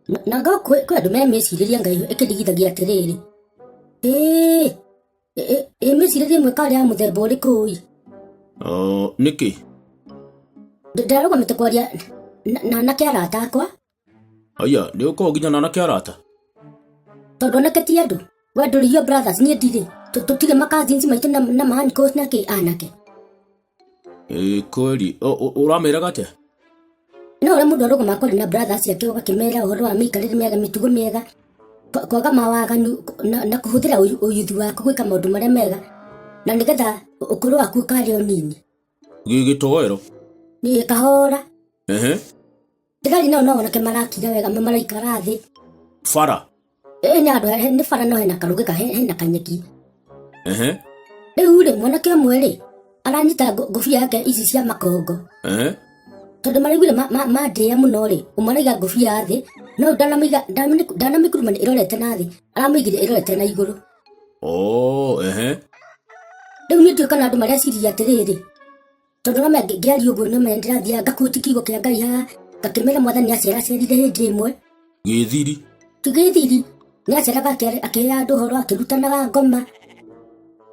Na ngorwo kwĩ andũ me mĩcirĩrie Ngai ĩkĩndigithagia atĩrĩrĩ, ĩĩ ĩ mĩcirĩrie ĩmwe karĩ ya mũthemba ũrĩkũ ĩ? Oh, nĩkĩ? Ndĩrarũgamĩte kwaria na anake arata akwa. Aya, nĩ ũkoragwo nginya na anake arata? Tondũ anake ti andũ. We ndũrĩ your brothers, niĩ ndirĩ. Tũtirĩ ma cousins maitũ na ma uncles na kĩ anake. Ĩĩ kweli, ũrameraga atĩa? No ũrĩa mũndũ arũgama kwaria na brothers ciake ũgakĩmera ũhoro wa mĩikarĩre mĩega, mĩtugo mĩega, kwaga mawaganu na kũhũthĩra ũyuthi waku gwĩka maũndũ marĩa mega na nĩgetha ũkũrũ waku ũkarĩ o nini. Gĩgĩtoero. Nĩ kahora. Ehe. Ndĩrari nao no anake marakira wega maraikara thĩ. Bara. Ĩ nĩ andũ nĩ bara no hena karũgĩ ka hena kanyeki. Ehe. Rĩu rĩ mwanake ũmwe rĩ aranyita ngũbia yake ici cia makongo. Ehe. Tondũ maraiguire mandĩa mũno rĩ, ũmwe araiga ngũbia thĩ no ndanamĩiga ndanamĩkurumania ĩrorete na thĩ, aramĩigire ĩrorete na igũrũ. Oh, ehe. Rĩu niĩ ndiũĩ kana andũ mareciria atĩrĩrĩ, tondũ no ngĩaria ũguo no menya ndĩrathiaga ngakuti kiugo kĩa Ngai haha ngakĩmera mwathani aceracerire hĩndĩ ĩmwe. Gĩthiri. Ti gĩthiri, nĩ aceraga akĩhe andũ ũhoro akĩrutanaga ngoma.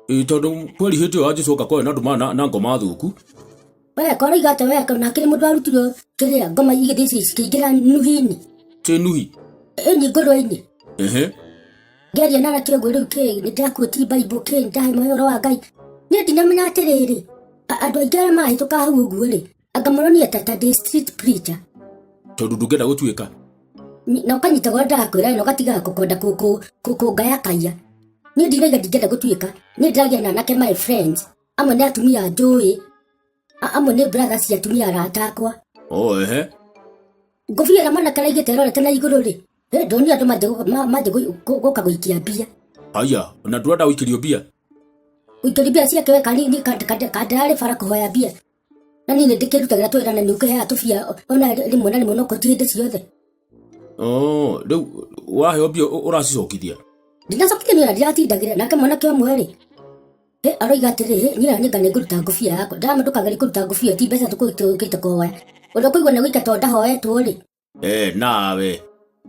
Ĩ tondũ kweri hĩndĩ ĩyo ya Jesũ oka kwarĩ na andũ na ngoma thũku. We koroiga atĩa we na kĩrĩ mũndũ warutirwo kĩrĩa ngoma igĩthiĩ cikĩingĩra nuhi-inĩ. Ti nuhi? Ĩni ngũrwe-inĩ. Ehe. Ngĩaria na anake ũguo rĩu kĩ nĩ ndĩrakuĩti Bible kĩ nĩ ndahe mahe ũhoro wa Ngai. Niĩ ndinamenya atĩrĩrĩ, andũ aingĩ arĩa marahĩtũka hau ũguo rĩ, anga maronire ta ndĩ street preacher. Tondũ ndũngĩenda gũtuĩka. Na ũkanyita ũrĩa ndĩrakwĩra na ũgatiga kwenda kũngayakaya. Niĩ ndinauga ndingĩenda gũtuĩka, niĩ ndĩragia na anake my friends, amwe nĩ atumia njũĩ, amwe nĩ brothers cia atumia arata akwa. Oh, ehe. Ngũbia ĩrĩa mwanake araigĩte ĩrorete na igũrũ rĩ, ndonire andũ manjie gũka gũikia mbia. Haya, na ndũrenda gũikĩrio mbia? Gũikĩrio mbia ciake we kanini kandararĩ bara kũhoya mbia. Na niĩ nĩ ndĩkĩrutagĩra tũwĩra na nĩ ũkĩheaga tũbia ona rĩmwe na rĩmwe no ti hĩndĩ ciothe. Oh, rĩu waheo mbia ũracicokithia? Ndinacokithia niĩ ona ndiratindagĩra nake mwanake ũmwe rĩ, aroiga atĩrĩ, niĩ na nĩnga nĩngũruta ngũbia yakwa. Ndĩramwĩra ndũkagerie kũruta ngũbia ti mbeca tũkũgĩte kũhoya. Ũrĩa ũkũigua nĩ gũikia tondũ ndahoetwo rĩ. Eh, nawe.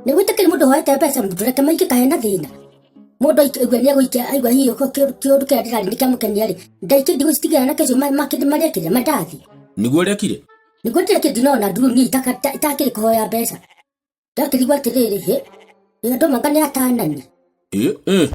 Nĩ gwĩtĩkĩri mũndũ ũhoete mbeca ndũreke maingĩ kahe na thĩna. Mũndũ aigua nĩ egũikia aigua hihi kĩũndũ kĩrĩa ndĩrarĩ nĩ kĩamũkenia rĩ, ndaikia ndigũcitigĩra na kĩcio marĩekire mandathi. Nĩguo ũrekire? Nĩguo ndĩrekire ndinona nduru niĩ itakĩrĩ kũhoya mbeca. Ndakĩrigwo atĩrĩrĩ, hĩ, andũ manga nĩ atanani. Eh, eh.